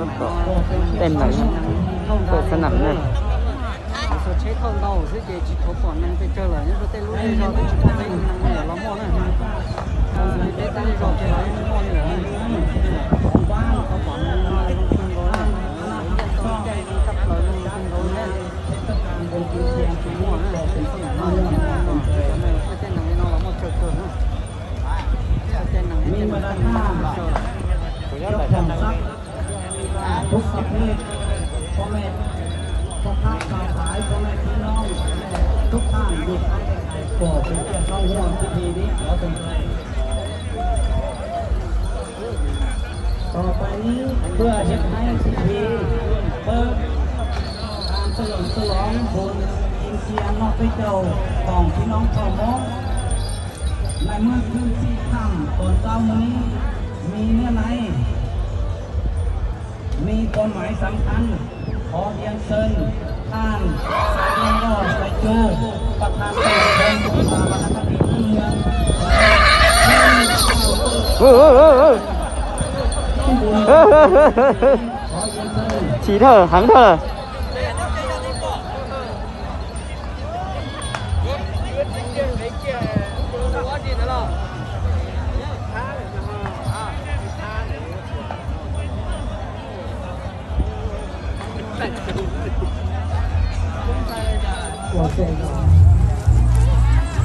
Tej nees, tej xab nam na. Tsheb thauj ntau xwb ces tsis tshua pom nees pes tsawg lawm, nyob rau tej lub zej zog twb tsis pom peb nees los muaj na. Peb tej zej zog ces los yeej tsis muaj li lawm. Tau pom nees no zoo kawg nkaus na, nyiaj ntau caij zoo tshaj plaws zoo kawg nkaus na. Tsis muaj na, tej nees li no los muaj tsawg kawg na. Tej nees li no los muaj tsawg. ทุกประเภท พ่อแม่ พ่อค้าค้าขาย พ่อแม่พี่น้อง ทุกท่าน อยู่ภายในกรอบของการเข้าร่วมพิธีนี้ ขอเชิญ ต่อไปนี้เพื่อเฮ็ดให้พิธีเปิดการเฉลิมฉลองบุญกินเทียนนอกพระเจ้าของพี่น้องชาวมอญ ในเมื่อคืนสี่ค่ำตอนเช้ามื้อนี้มีเนื้อใน มีความหมายสำคัญ ขอเรียนเชิญท่านสายเรียนรอดสายจู ประธานกลุ่มเดินบุญสถาบันคติพื้นเมือง Chim dhawj heev dhawj.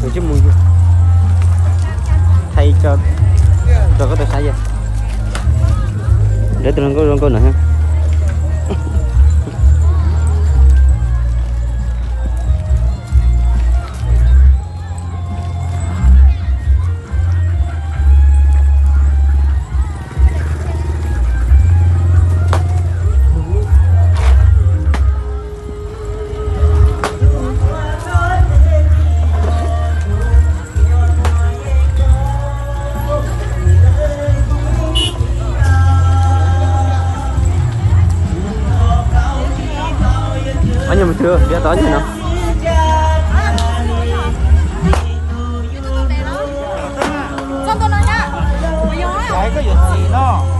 Mus tsis mus, thaij tso, tso koj tau saib yog. Nrhiav tus hluas nkauj zoo nkauj no. Ob nyuag mus twg, nrhiav tau ob nyuag no. Koj yuav txiv no.